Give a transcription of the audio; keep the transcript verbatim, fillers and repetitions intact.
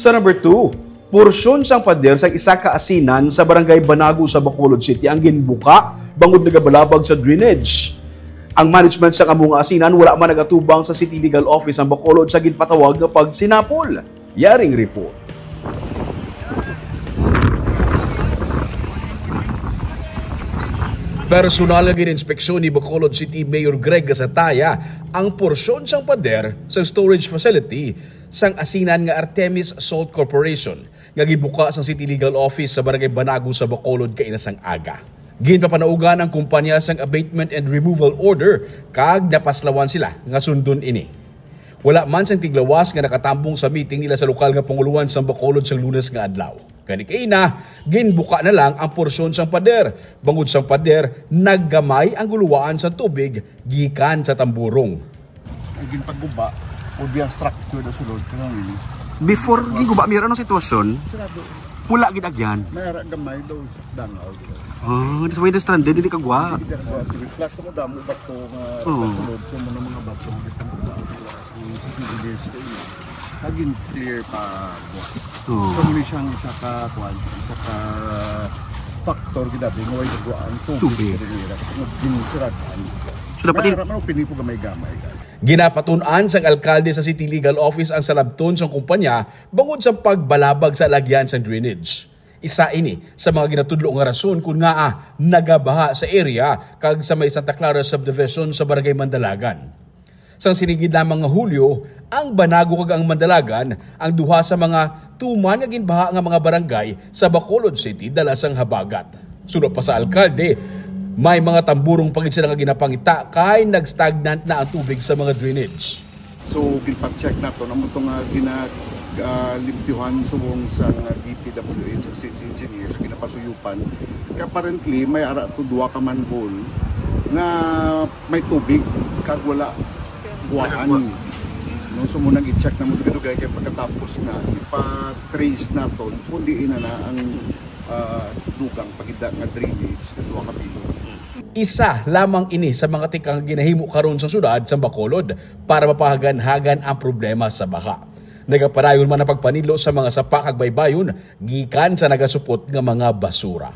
Sa number two, porsyon sang pader sa isa ka asinan sa Barangay Banago sa Bacolod City ang ginbuka bangod nagabalabag sa drainage. Ang management sang amo nga asinan wala man nagatubang sa City Legal Office ang Bacolod sa ginpatawag nga pagsinapol. Yaring report. Personal nga gin-inspeksyon ni Bacolod City Mayor Greg Gasataya ang porsyon sang pader sa storage facility sang asinan nga Artemis Salt Corporation nga ginbuka sang City Legal Office sa Barangay Banago sa Bacolod kaina sang aga. Ginpapanaugan ang kumpanya sang abatement and removal order kag napaslawan sila nga sundon ini. Wala man sang tiglawas nga nakatambong sa meeting nila sa lokal nga pangulohan sang Bacolod sang Lunes nga adlaw. Gani kaina, ginbuka na lang ang porsyon sang pader. Bangod sang pader, naggamay ang guluwaan sang tubig gikan sa tamburong. Ang ginpaguba, o biya structure na sulod, kanang ini. Before ginguba, Mayor, anong sitwasyon? Sarado. Wala gid agyan. May ara gamay daw sa dangaw. Oh, di sa way na stranded, hindi kagwa. Hindi kagwa. Plus, sa madamo ba ito nga Oo. Sulod, sa mga, mga bato, hindi pa guba. Ang city leaders kayo. Naging clear pa buwan. Oo. So, muna siyang isa ka, kuwan, isa ka factor gid abi nga way nagwa ang tubig Tubig. Sa Riviera. Kasi nagbinisiratan. So, dapat in- Kaya naman, pinipo gamay-gamay, guys. Ginapatun-an sang alkalde sa City Legal Office ang salabton sang kumpanya bangod sa pagbalabag sa alagyan sang drainage. Isa ini sa mga ginatudlo nga rason kon ngaa nagabaha sa area kag sa may Santa Clara Subdivision sa Barangay Mandalagan. Sang sinigid lamang nga Hulyo, ang Banago kag ang Mandalagan ang duha sa mga tuman nga ginbaha nga mga barangay sa Bacolod City dala sang habagat. Suno pa sa alkalde, may mga tamburong pa gid sila nga ginapangita kay nag-stagnant na ang tubig sa mga drainage. So, ginpa-check nato, amo to nga gina-, ah, limpyuhan subong sa nga D P W H, sa city engineer, sa ginapasuyupan. Kaya apparently, may ara to duha ka manhole nga may tubig kag wala buhaan. No, so, muna i-check na mo dugay-dugay kay pagkatapos na ipa-trace naton kung diin na na ang, ah, dugang pagida nga drainage sa duha ka bilog. Isa lamang ini sa mga tikang ginahimo karon sa syudad sa Bacolod para mapahaganhagan ang problema sa baha. Nagapadayon man ang pagpanidlo sa mga sapa kag baybayon gikan sa nagasupot nga mga basura.